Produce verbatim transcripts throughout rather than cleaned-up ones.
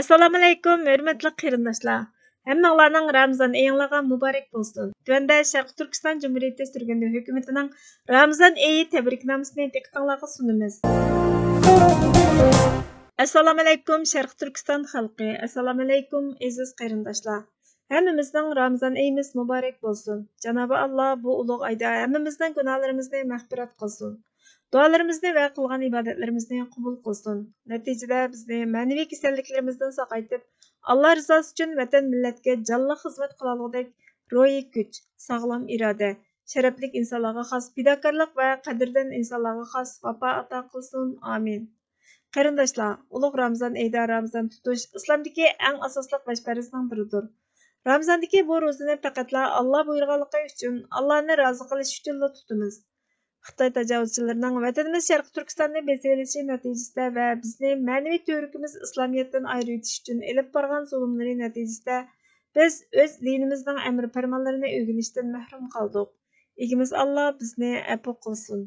ئەسسالامۇئەلەيكۇم، ھۆرمەتلىك قېرىنداشلار! ھەممىڭلارنىڭ رامىزان ئېيىڭلارغا مۇبارەك بولسۇن! تۆۋەندە شەرقىي تۈركىستان جۇمھۇرىيىتى سۈرگۈندە ھۆكۈمىتىنىڭ رامىزان ئېيى تەبرىكنامىسىنى دىققىتىڭلارغا سۇنىمىز. ئەسسالامۇئەلەيكۇم، شەرقىي تۈركىستان خەلقى! ئەسسالامۇئەلەيكۇم، ئەزىز قېرىنداشلار! ھەممىمىزنىڭ رامىزان ئېيىمىز مۇبارەك بولسۇن! جانابى ئاللا بۇ ئۇلۇغ ئايدا ھەممىمىزنىڭ گۇناھلىرىمىزنى مەغپىرەت قىلسۇن! دۇئالىرىمىزنى ۋە قىلغان ئىبادەتلىرىمىزنى قوبۇل قىلسۇن. نەتىجىدە بىزنى مەنىۋى كېسەللىكلىرىمىزدىن ساقايتىپ، ئاللا رىزاسى ئۈچۈن ۋەتەن، مىللەتكە جانلىق خىزمەت قىلالىغۇدەك روھىي كۈچ، ساغلام ئىرادە، شەرەپلىك ئىنسانلارغا خاس پىداكارلىق ۋە قەدىردان ئىنسانلارغا خاس ۋاپا ئاتا قىلسۇن. ئامىن. قېرىنداشلار، ئۇلۇغ رامىزان ئېيىدا رامىزان تۇتۇش ئىسلامدىكى ئەڭ ئاساسلىق بەش پەرزنىڭ بىرىدۇر. رامىزاندىكى بۇ روزىنى پەقەتلا ئاللا بۇيرۇغانلىقى ئۈچۈن، ئاللانى رازى قىلىش ئۈچۈنلا تۇتىمىز. خىتاي تاجاۋۇزچىلىرىنىڭ ۋەتىنىمىز شەرقىي تۈركىستاننى بېسىۋېلىشى نەتىجىسىدە ۋە بىزنى مەنىۋى تۈۋرۈكىمىز ئىسلامىيەتتىن ئايرىۋېتىش ئۈچۈن ئېلىپ بارغان زۇلۇملىرى نەتىجىسىدە بىز ئۆز دىنىمىزنىڭ ئەمر پەرمانلىرىنى ئۆگىنىشتىن مەھرۇم قالدۇق. ئىگىمىز ئاللا بىزنى ئەپۇ قىلسۇن.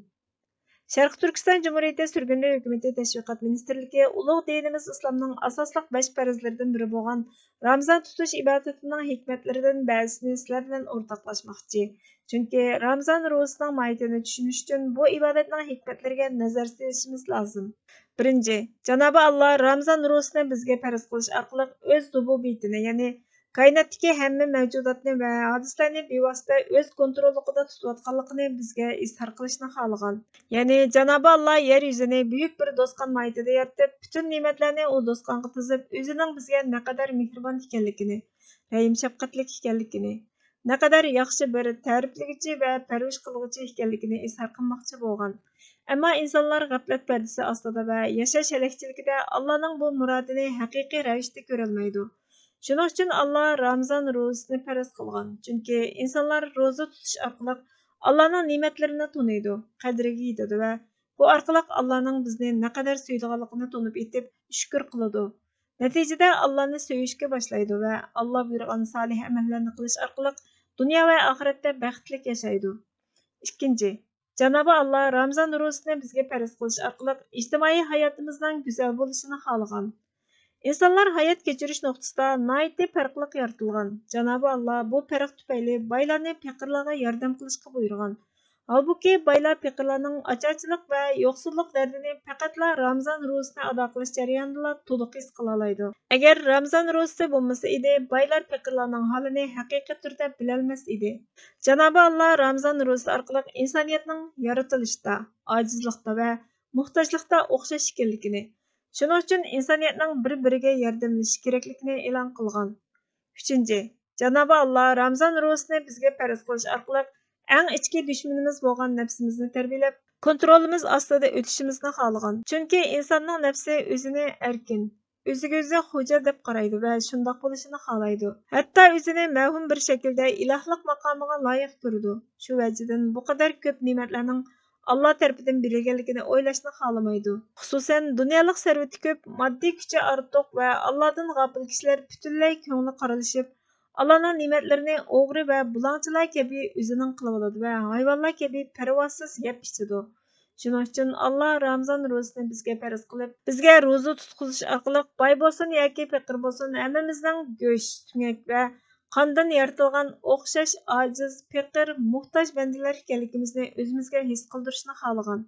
شەرقىي تۈركىستان جۇمھۇرىيىتى سۈرگۈندە ھۆكۈمىتى تەشۋىقات مىنىستىرلىكى ئۇلۇغ دىنىمىز ئىسلامنىڭ ئاساسلىق بەش پەرزلىرىدىن بىرى بولغان رامىزان تۇتۇش ئىبادىتىنىڭ ھېكمەتلىرىدىن بەزىسىنى سىلەر بىلەن ئورتاقلاشماقچى. چۈنكى رامىزان روزىسىنىڭ ماھىيىتىنى چۈشىنىش ئۈچۈن بۇ ئىبادەتنىڭ ھېكمەتلىرىگە نەزەر سېلىشىمىز لازىم. بىرىنچى، جانابى ئاللا رامىزان روزىسىنى بىزگە پەرز قىلىش ئارقىلىق ئۆز رۇبۇبىيىتىنى، يەنى كائىناتتىكى ھەممە مەۋجۇداتنى ۋە ھادىسىلەرنى بىۋاسىتە ئۆز كونتروللۇقىدا تۇتۇۋاتقانلىقىنى بىزگە ئىزھار قىلىشنى خالىغان. يەنى جانابى ئاللا يەر يۈزىنى بۈيۈك بىر دوستقان ماھىيىتىدە يارىتىپ، پۈتۈن نېمەتلەرنى ئۇ دوستقانغا تىزىپ، ئۆزىنىڭ بىزگە نەقەدەر مېھرىبان ئىكەنلىكىنى، رەھىم-شەپقەتلىك ئىكەنلىكىنى، نەقەدەر ياخشى بىر تەرىپلىگۈچى ۋە پەرۋىش قىلغۇچى ئىكەنلىكىنى ئىزھار قىلماقچى بولغان. ئەمما ئىنسانلار غەپلەت پەردىسى ئاستىدا ۋە ياشاش ھەلەكچىلىكىدە ئاللانىڭ بۇ مۇرادىنى ھەقىقىي رەۋىشتە كۆرەلمەيدۇ. شۇنىڭ ئۈچۈن ئاللا رامىزان روزىسىنى پەرز قىلغان. چۈنكى ئىنسانلار روزا تۇتۇش ئارقىلىق ئاللانىڭ نېمەتلىرىنى تونۇيدۇ، قەدرىگە يېتىدۇ ۋە بۇ ئارقىلىق ئاللانىڭ بىزنى نەقەدەر سۆيىدىغانلىقىنى تونۇپ يېتىپ، شۈكۈر قىلىدۇ. نەتىجىدە ئاللانى سۆيۈشكە باشلايدۇ ۋە ئاللا بۇيرۇغان سالىھ ئەمەللەرنى قىلىش ئارقىلىق دۇنيا ۋە ئاخىرەتتە بەختلىك ياشايدۇ. ئىككىنچى، جانابى ئاللا رامىزان روزىسىنى بىزگە پەرز قىلىش ئارقىلىق ئىجتىمائىي ھاياتىمىزنىڭ گۈزەل بولۇشىنى خالىغان. ئىنسانلار ھايات كەچۈرۈش نۇقتىسىدا ناھايىتى پەرقلىق يارىتىلغان. جانابى ئاللا بۇ پەرق تۈپەيلى بايلارنى پېقىرلارغا ياردەم قىلىشقا بۇيرۇغان. ھالبۇكى، بايلار پېقىرلارنىڭ ئاچارچىلىق ۋە يوقسۇللۇق دەردىنى پەقەتلا رامىزان روزىسىنى ئادا قىلىش جەريانىدىلا تولۇق ھېس قىلالايدۇ. ئەگەر رامىزان روزىسى بولمىسا ئىدى، بايلار پېقىرلارنىڭ ھالىنى ھەقىقىي تۈردە بىلەلمەس ئىدى. جانابى ئاللا رامىزان روزىسى ئارقىلىق ئىنسانىيەتنىڭ يارىتىلىشتا، ئاجىزلىقتا ۋە موھتاجلىقتا ئوخشاش ئىكەنلىكىنى، شۇنىڭ ئۈچۈن ئىنسانىيەتنىڭ بىر-بىرىگە ياردەملىشىش كېرەكلىكىنى ئېلان قىلغان. ئۈچىنچى، جانابى ئاللا رامىزان روزىسىنى بىزگە پەرز قىلىش ئارقىلىق ئەڭ ئىچكى دۈشمىنىمىز بولغان نەپسىمىزنى تەربىيەلەپ، كونترولىمىز ئاستىدا ئۆتۈشىمىزنى خالىغان. چۈنكى ئىنساننىڭ نەپسى ئۆزىنى ئەركىن، ئۆزىگە ئۆزى خوجا دەپ قارايدۇ ۋە شۇنداق بولۇشىنى خالايدۇ. ھەتتا ئۆزىنى مەۋھۇم بىر شەكىلدە ئىلاھلىق ماقامىغا لايىق كۆرىدۇ. شۇ ۋەجىدىن بۇ قەدەر كۆپ نېمەتلەرنىڭ ئاللا تەرىپىدىن بېرىلگەنلىكىنى ئويلاشنى خالىمايدۇ. خۇسۇسەن، دۇنيالىق سەرۋىتى كۆپ، ماددىي كۈچى ئارتۇق ۋە ئاللادىن غاپىل كىشىلەر پۈتۈنلەي كۆڭلى قارىلىشىپ، ئاللانىڭ نېمەتلىرىنى ئوغرى ۋە بۇلاڭچىلار كەبى ئۆزىنىڭ قىلىۋالىدۇ ۋە ھايۋانلار كەبى پەرۋاسىز يەپ ئىچىدۇ. شۇنىڭ ئۈچۈن ئاللا رامىزان روزىسىنى بىزگە پەرز قىلىپ، بىزگە روزا تۇتقۇزۇش ئارقىلىق باي بولسۇن ياكى پېقىر بولسۇن، ھەممىمىزنىڭ گۆش، سۆڭەك ۋە قاندىن يارىتىلغان ئوخشاش ئاجىز، پېقىر، موھتاج بەندىلەر ئىكەنلىكىمىزنى ئۆزىمىزگە ھېس قىلدۇرۇشنى خالىغان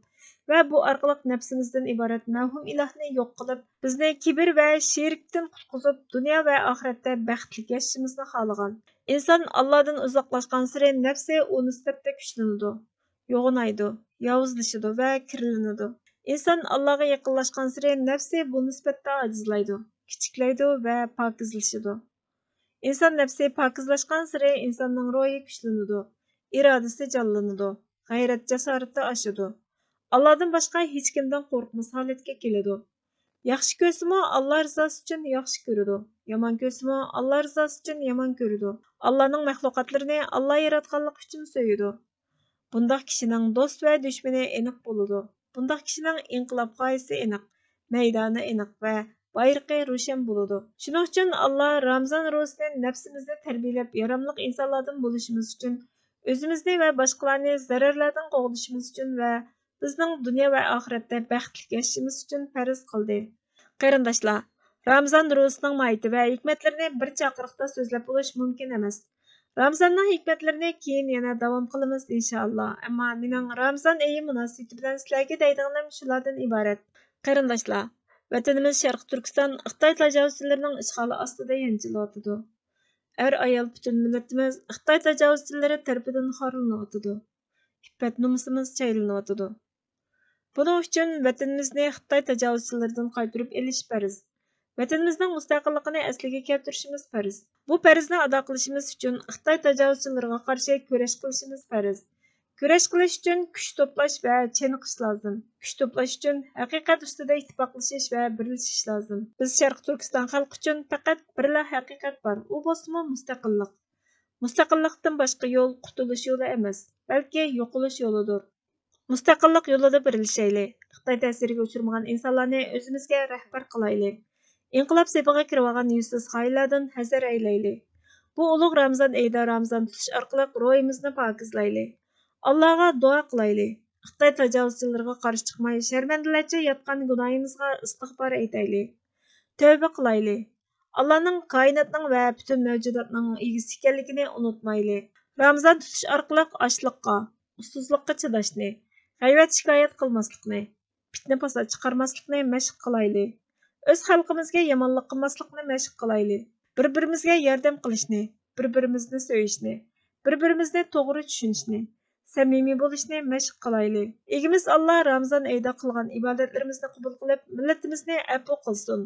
ۋە بۇ ئارقىلىق نەپسىمىزدىن ئىبارەت مەۋھۇم ئىلاھنى يوق قىلىپ، بىزنى كىبىر ۋە شېرىكتىن قۇتقۇزۇپ، دۇنيا ۋە ئاخىرەتتە بەختلىك ياشىشىمىزنى خالىغان. ئىنسان ئاللادىن ئۇزاقلاشقانسېرى نەپسى ئۇ نىسبەتتە كۈچلىنىدۇ، يوغىنايدۇ، ياۋۇزلىشىدۇ ۋە كىرلىنىدۇ. ئىنسان ئاللاغا يېقىنلاشقانسېرى نەپسى بۇ نىسبەتتە ئاجىزلايدۇ، كىچىكلەيدۇ ۋە پاكىزلىشىدۇ. ئىنسان نەپسى پاكىزلاشقانسېرى ئىنساننىڭ روھى كۈچلىنىدۇ، ئىرادىسى جانلىنىدۇ، غەيرەت-جاسارىتى ئاشىدۇ. ئاللادىن باشقا ھېچكىمدىن قورقماس ھالەتكە كېلىدۇ. ياخشى كۆرسىمۇ، ئاللا رىزاسى ئۈچۈن ياخشى كۆرىدۇ. يامان كۆرسىمۇ، ئاللا رىزاسى ئۈچۈن يامان كۆرىدۇ. ئاللانىڭ مەخلۇقاتلىرىنى ئاللا ياراتقانلىقى ئۈچۈن سۆيىدۇ. بۇنداق كىشىنىڭ دوست ۋە دۈشمىنى ئېنىق بولىدۇ. بۇنداق كىشىنىڭ ئىنقىلاب غايىسى ئېنىق، مەيدانى ئېنىق ۋە بايرىقى روشەن بولىدۇ. شۇنىڭ ئۈچۈن ئاللا رامىزان روزىسىنى نەپسىمىزنى تەربىيەلەپ، ياراملىق ئىنسانلاردىن بولۇشىمىز ئۈچۈن، ئۆزىمىزنى ۋە باشقىلارنى زەرەرلەردىن قوغدىشىمىز ئۈچۈن ۋە بىزنىڭ دۇنيا ۋە ئاخىرەتتە بەختلىك ياشىشىمىز ئۈچۈن پەرز قىلدى. قېرىنداشلار، رامىزان روزىسىنىڭ ماھىيىتى ۋە ھېكمەتلىرىنى بىر چاقىرىقتا سۆزلەپ بولۇش مۇمكىن ئەمەس. رامىزاننىڭ ھېكمەتلىرىنى كېيىن يەنە داۋام قىلىمىز، ئىنشائاللا. ئەمما مېنىڭ رامىزان ئېيى مۇناسىۋىتى بىلەن سىلەرگە دەيدىغىنىم شۇلاردىن ئىبارەت. قېرىنداشلار، ۋەتىنىمىز شەرقىي تۈركىستان خىتاي تاجاۋۇزچىلىرىنىڭ ئىشغالى ئاستىدا يانجىلىۋاتىدۇ. ئەر-ئايال پۈتۈن مىللىتىمىز خىتاي تاجاۋۇزچىلىرى تەرىپىدىن خارلىنىۋاتىدۇ. ئىپپەت-نومۇسىمىز چايلىنىۋاتىدۇ. بۇنىڭ ئۈچۈن ۋەتىنىمىزنى خىتاي تاجاۋۇزچىلىرىدىن قايتۇرۇپ ئېلىش پەرز. ۋەتىنىمىزنىڭ مۇستەقىللىقىنى ئەسلىگە كەلتۈرۈشىمىز پەرز. بۇ پەرزنى ئادا قىلىشىمىز ئۈچۈن خىتاي تاجاۋۇزچىلىرىغا قارشى كۈرەش قىلىشىمىز پەرز. كۈرەش قىلىش ئۈچۈن كۈچ توپلاش ۋە چېنىقىش لازىم. كۈچ توپلاش ئۈچۈن ھەقىقەت ئۈستىدە ئىتتىپاقلىشىش ۋە بىرلىشىش لازىم. بىز شەرقىي تۈركىستان خەلقى ئۈچۈن پەقەت بىرلا ھەقىقەت بار، ئۇ بولسىمۇ مۇستەقىللىق. مۇستەقىللىقتىن باشقا يول قۇتۇلۇش يولى ئەمەس، بەلكى يوقىلىش يولىدۇر. مۇستەقىللىق يولىدا بىرلىشەيلى. خىتاي تەسىرىگە ئۇچرىمىغان ئىنسانلارنى ئۆزىمىزگە رەھبەر قىلايلى. ئىنقىلاب سېپىغا كىرىۋالغان يۈزسىز خائىنلاردىن ھەزەر ئەيلەيلى. بۇ ئۇلۇغ رامىزان ئېيىدا رامىزان تۇتۇش ئارقىلىق روھىمىزنى پاكىزلايلى. ئاللاغا دۇئا قىلايلى. خىتاي تاجاۋۇزچىلىرىغا قارشى چىقماي، شەرمەندىلەرچە ياتقان گۇناھىمىزغا ئىستىغپار ئېيتايلى. تەۋبە قىلايلى. ئاللانىڭ كائىناتنىڭ ۋە پۈتۈن مەۋجۇداتنىڭ ئىگىسى ئىكەنلىكىنى ئۇنتۇمايلى. رامىزان تۇتۇش ئارقىلىق ئاچلىققا، ئۇسسۇزلۇققا چىداشنى، غەيۋەت-شىكايەت قىلماسلىقنى، پىتنە-پاسات چىقارماسلىقنى مەشىق قىلايلى. ئۆز خەلقىمىزگە يامانلىق قىلماسلىقنى مەشىق قىلايلى. بىر-بىرىمىزگە ياردەم قىلىشنى، بىر-بىرىمىزنى سۆيۈشنى، بىر-بىرىمىزنى توغرا چۈشىنىشنى، سەمىمىي بولۇشنى مەشىق قىلايلى. ئىگىمىز ئاللا رامىزان ئېيىدا قىلغان ئىبادەتلىرىمىزنى قوبۇل قىلىپ، مىللىتىمىزنى ئەپۇ قىلسۇن.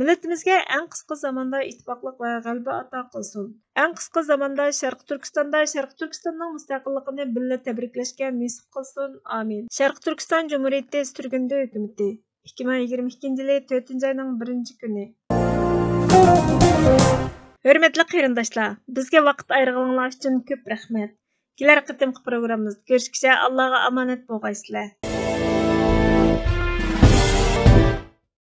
مىللىتىمىزگە ئەڭ قىسقا زاماندا ئىتتىپاقلىق ۋە غەلىبە ئاتا قىلسۇن. ئەڭ قىسقا زاماندا شەرقىي تۈركىستاندا شەرقىي تۈركىستاننىڭ مۇستەقىللىقىنى بىللە تەبرىكلەشكە نېسىپ قىلسۇن. ئامىن. شەرقىي تۈركىستان جۇمھۇرىيىتى سۈرگۈندە ھۆكۈمىتى. ئىككى مىڭ يىگىرمە ئىككىنچى يىلى تۆتىنچى ئاينىڭ بىرىنچى كۈنى. ھۆرمەتلىك قېرىنداشلار، بىزگە ۋاقىت ئايرىغىنىڭلار ئۈچۈن كۆپ رەھمەت. كېلەر قېتىمقى پروگراممىمىزدا كۆرۈشكىچە ئاللاغا ئامانەت بولغايسىلەر.